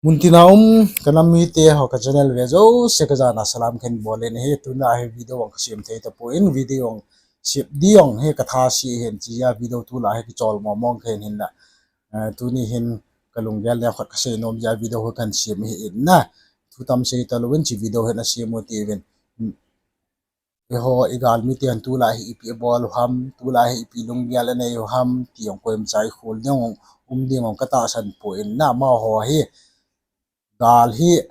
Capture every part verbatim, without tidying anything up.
Muntina um kanam mite ho ka channel ve jouse kajana salam kahin bol in ahi. Tuna hi video ang kasem thei tapon, video ang sem ding ang hi katha se hin, hichea video tulai hi kichol mong mong kahin hinla, tuni hin kalunggel neokhat kasei nom jeh a video hi kahin sem ahi in na. Thu tam sei talouvin hiche video hin asem u tiuvin. Eiho igalmite hin tulai hi ipi abol u ham, tulai hi ipi lunggel anei u ham ti jong koimacha ikhol ding um ding jong katahsan poi na. Amaho hi gal hi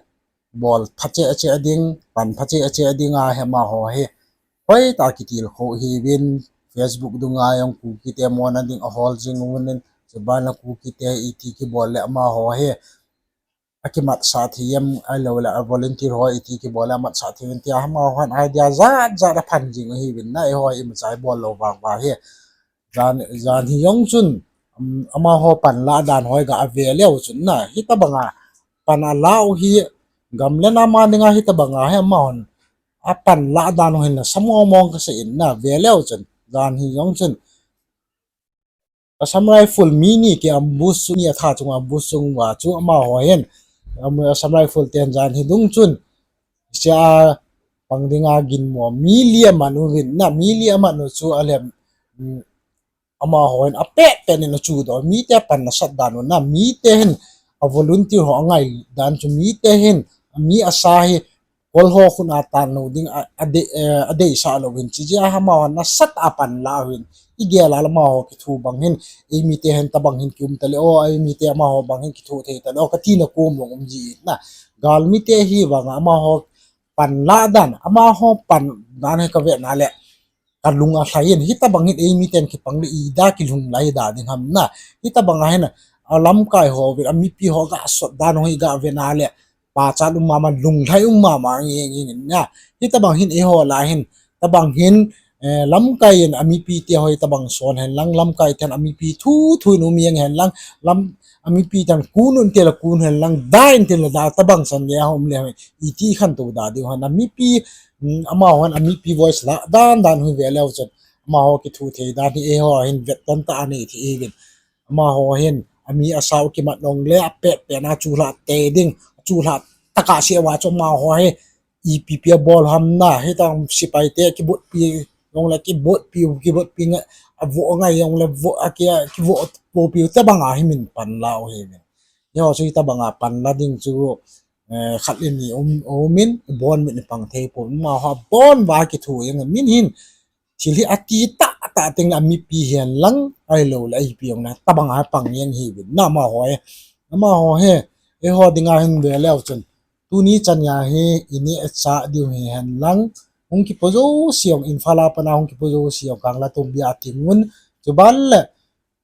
bol phache ache ding, pan phache ache ding ahi amaho hi. Hoitah kitilkhou hiuvin, Facebook dunga jong Kukite mona ding ahol jing uvin, chubanle Kukite iti kibol le amaho hi akimatsah thei em, ahiloule a volunteer ho iti kibol le amatsah thei em tia amaho hin idea jat jat aphan jing ahiuvin na. Eiho imacha ibol lou vang vang hi, jan hi jong chun amaho panlah dan ho iga ve leu chun na, hitobanga pan alah u hi, gam le nam a dinga hitobanga hi amahon apanlah dan u hin lasa mong mong kasei in na, ve leu chun. Jan hi jong chun Assam Rifle mi ni ki ambush, mi atha chunga ambush sung uva chu amaho hin, Assam Rifle ten jan hi dung chun hichea pang dinga ginmo mi li aman uvin na, mi li aman u chu alhem, amaho hin apet pet in achudoh, mite pan asat dan u na, mite hin a volunteer ho angai dan chu, mite hin mi asa hi kol ho khut a tan lou ding adeisah lou hin, hichea amaho nasatah a panlah uvin, igel a le amaho kithu bang hin, eimite hin tobang hin kium tale o, eimite amaho bang hin kithu thei tale o katina kom jong um ji in na. Galmite hi vanga amaho panlah dan, amaho pan dan hi kavetna le kalung alhai in, hitobang hin eimiten kipang le ida kilhung lai da ding ham na. Hitobanga hin alamkai ho vin amipi ho gasot dan u hi gavetna le pachat um mama, lunglhai um mama nge nge in na. Hitobang hin eiho lah hin, tobang hin lamkai in amipi te ho hi tobang son hen lang, lamkai ten amipi thu thu in um jeng hen lang, amipi ten kun un tile kun hen lang, da in tile da, tobang chan gei a um le iti khantou da diu ham na. Mipi, amaho hin amipi voice lah dan dan hi ve leu chun, amaho kithu thei dan hi eiho hin vet tontah anei thei ahiuvin. Amaho hin ami asa u kimat nong le apet pet na chulhah tei ding, chulhah tah a sei uva chu amaho hi ipi pi abol ham na, hitobang sepaite kibotpi jongle kibotpi u, kibotpi ngai, avoh ngai jongle voh, kivoh popiu tobanga hi min panlah u ahiuvin. Eiho chu hitobanga panla ding chu khat le ni um in, ibon min ipang thei pon, amaho abon uva kithu jeng in, min hin thil hi ati tahtah tengle amipi hen lang, ahiloule ipi jongle tobanga pang jeng ahiuvin na amaho hi. Amaho hi eiho dinga hin ve leu chun, tuni chan geiya hi ineh ichah diu hihen lang, hung kipo jouse jong, Imphal a pat a hung kipo jouse jong Kanglatongbi a ating un, chubanle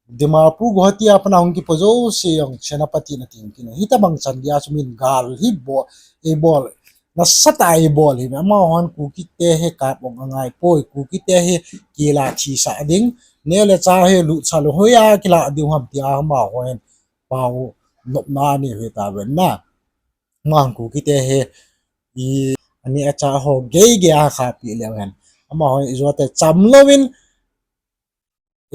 Dimapur, Guwahati a pat a hung kipo jouse jong Senapati in ating kit in, hitobang chan geiya chu min gal hi bol, eibol, nasatah a eibol hi, amahon Kukite hi kap ong angai poi, Kukite hi kila thisah ding, neh le chah hi lutsah lou, hoiya kilah diu ham tia amaho hin pao nopna anei u hitauvin na. Amahon Kukite hi aneh achah ho geigei a khahpeh leu hen, amahon ijote cham louvin,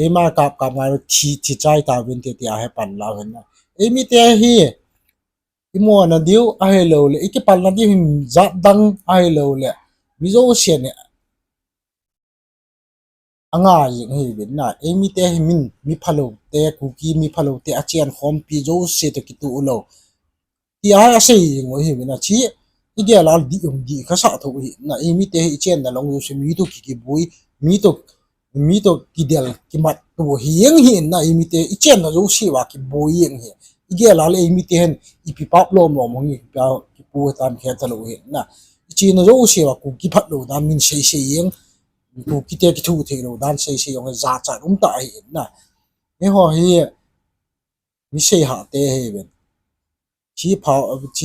eima kap kap ngai thi, thi chai tauvin te tia hi panlah u hin na. Eimite hi imona diu ahiloule ikipalna diu hin jat dang ahiloule mi jousen angai jing ahiuvin na. Eimite hi min, mi phaloute, Kuki mi phaloute achen khompi jouse toh kitoh lou, tia asei jing u ahiuvin na. Hiche igel a dih um dih kasah thou ahi na. Eimite hi ichenna lang jouse mi toh ki, kiboi, mi toh, mi toh kidel kimatto hi jeng ahi na. Eimite ichenna jouse uva kiboi jeng ahi. Igel a le eimite hin ipi pap lom lom hung hi, kipu hitam khe talou ahi na. Ichenna jouse uva Kuki phatlou dan min sei sei jeng, Kukite kithu theilou dan sei sei jong jachat umtah ahi na. Eiho hi mi seihahte ahiuvin. Hiche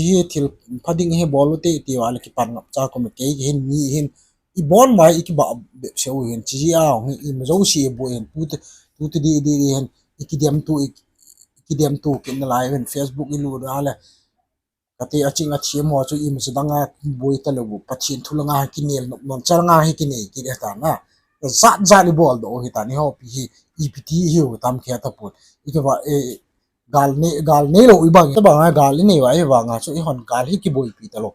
hi thil pha ding hi bol ute iti uva le kipan ngapcha, kum kei hin, mi hin, ibon uva ikibah behseh u hin, hiche jeh a hung hi ima jouse iboi hin, tu, tute didi hin ikidemtu, ikidemtu kit nalai u hin, Facebook ilut a le kati aching athem ho chu ima chu danga boi talou u, Pathen thu langa kinel nop nom chan langa hi kinei kit ahitan na. Jat jat ibol doh u ahitan, eiho pi hi ipi ti hiu tam khe tapon. Ikivah e, gal nei, gal neilou ibang, tabang a gal inei uva, ahivanga chu eihon gal hi kiboipi talou.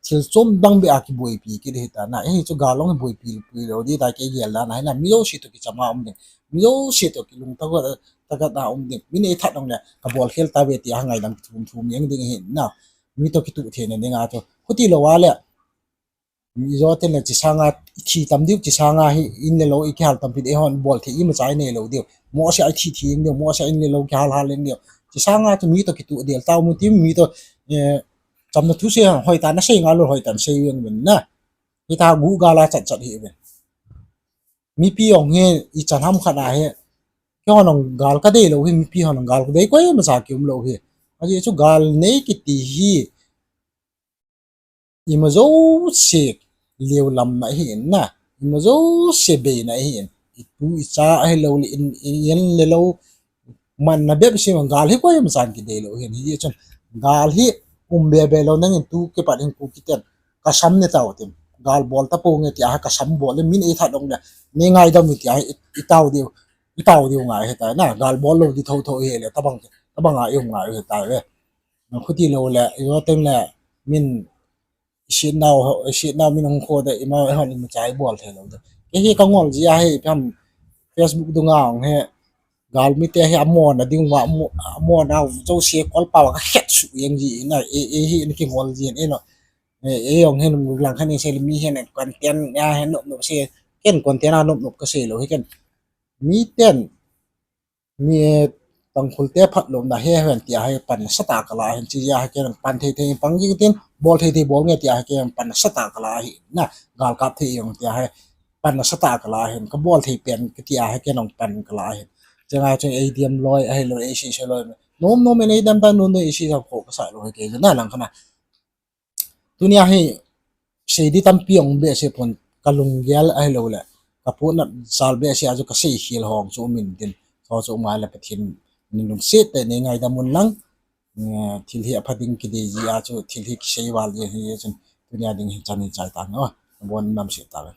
Thil chom dang beh a kiboipi kit hita na, hichu gal hung hi boipi, pi lou ding tia kei gel dan ahi na, mi jouse toh kichama um ding, mi jouse toh kilungtang, takat a um ding, min eithat jongle kabol khel tauve tia ngaidam thum thum jeng ding ahi na, mi toh kituh theina dinga chu, khuti lou a le, mi jo tengle chi sanga ithi tam diu, chi sanga hi in le lou ikihal tampi ding, eihon bol thei imacha inei lou diu, mohseh a ithi thi jeng diu, mohseh a in le lou kihal hal jeng diu, chi sanga chu mi toh kituh del tau mu ti, mi toh, eh, chamna thusei hoitah a nasei ngal lou, hoitah a sei jeng uvin na, hita guh gal a chat chat hih uvin. Mipi jong hi ichan ham khat ahi, keihon jong gal kadei lou hi, mipi hon jong gal kadei koimacha kium lou hi. Ajeh chu gal nei kiti hi ima jouse liulamna ahin na, ima jouse beina ahin, itu icha ahilouleh in, in le lou, manna bep seh gal hi koimachan kidei lou ahin. Hijeh chun gal hi um bebe lou, nangin tu kipat hin Kuki ten kasam ne tau tin, gal bol taponge tia hi kasam bol le, min eithat jongle nei ngaidam u tia hi itao diu, itao diu ngai hita na, gal bol lou di thotho hile tabang, tabang a ium ngai u hita ve. Khuti lou le, ijo tengle min isetnau, isetnau min hung kho de, ima eihon imacha ibol thei lou de. Kei hi kangol ji ahi, ipi ham, Facebook dunga jong hi galmite hi amona ding uva, amo, amonau jouse kolpau a kakhetsuh jeng ji na, e, e hi in kingol ji in, e no. E, e jong hin lang khat in sei le, mi hin content a hin nop nop sei, ken content a nop nop kasei lou hi ken. Miten, mi, Tangkhul te phatlouna he hen tia hi pan nasatah a kala ahin, chujeh a hi ken pan thei thei pan jing tin, bol thei thei bol nge tia hi ken pan nasatah a kala ahi na, gal kap thei jong tia hi pan nasatah a kala ahin, kabol thei pen katia hi ken jong pan kala ahin. Chujeh a chu eidem loi ahilou, eisei sei loi, nom nom in eidem ta, nom nom in eisei sei kho kasah lou hi kei na lang khat na. Tunia hi sei di tampi jong behseh pon, kalunggel ahilouleh kapohnat jal behseh a chu kasei khel ho chu um intin, chu chu um a le Pathen in lungset tah in nei ngaidam un lang, eh, thil hi apha ding kidei ji a chu thil hi kisei val ji ahi chun, tunia ding hi chan hi chai tan o, abon namse tauve.